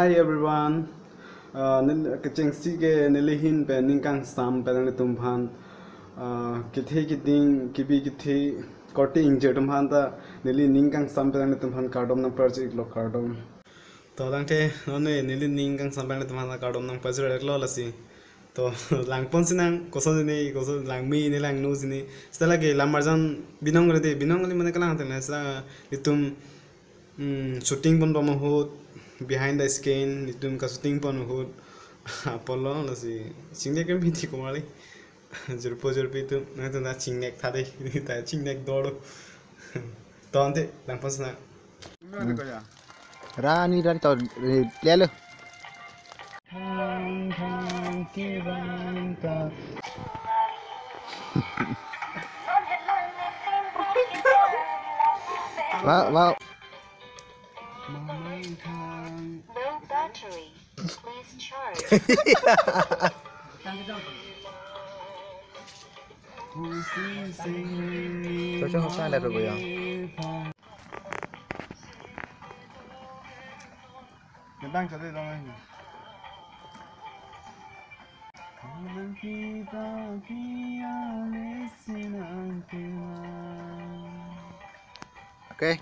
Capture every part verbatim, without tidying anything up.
Hi everyone. Uh, nel kechengsi ke neli ahin pen ning kangsam pen nanglitum aphan, uh, kethe keding kebi kethe korte ingjir atum aphan ta neli ning kangsam pen nanglitum aphan kardom nangpajir-iklo, kardom. To tangte non neli ning kangsam pen nanglitum aphan kardom nangpajir-iklo lasi. To langpon sinang, koson sini, koson langme ne langno sini. Seta lake lamarjan binong kali de, binong kali mane kelang teng seta itum, hmm, shooting pon bom ahut, behind the scene itum ka shooting pon ahut. Apotlo lasi chingnek kempi ti komali. Jirpo jirpi itum nangtum ta chingnek tha de, ta chingnek do do. To ante langpon sinang. Rani rani to, eh, lelo. Wow, wow. Low battery. Please charge. Cocok apa ada tuh, ya? Tentang satu dong ini. Oke.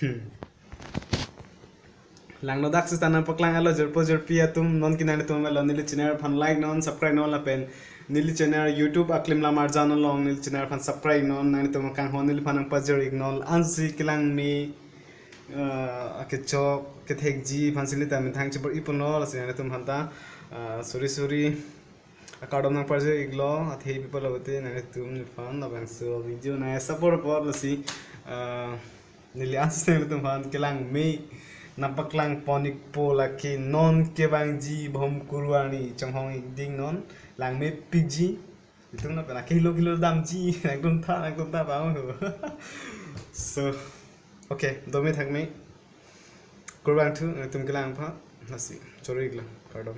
Hmm. Langno dak seta nangpaklang-etlo jirpo jirpi atum, non ke nanglitum elo neli channel aphan like non, subscribe non lapen neli channel YouTube Aklim Lamarjan along neli channel aphan subscribe non, nanglitum kanghon neliphan nangpajir-iknon, ansi kelangme, eh, akechok kethekji aphan si neli ta methang chibor-iponlo, lasi nanglitum aphan ta, eh, suri suri akardom nangpajir-iklo, athe people avote nanglitum neliphan labangso video nang support apot lasi, eh, neli ansi nanglitum aphan kelangme nangpaklang pon-ikpo lake non kevangji Bhomkuru arni chonghong-ikding non langmepikji. Itum na pena kilo kilo damji nangtum tha nangtum tha bang. So, okay, dome thakme. Kurvangthu nangtum kelang aphan, lasi choro-iklo, kardom.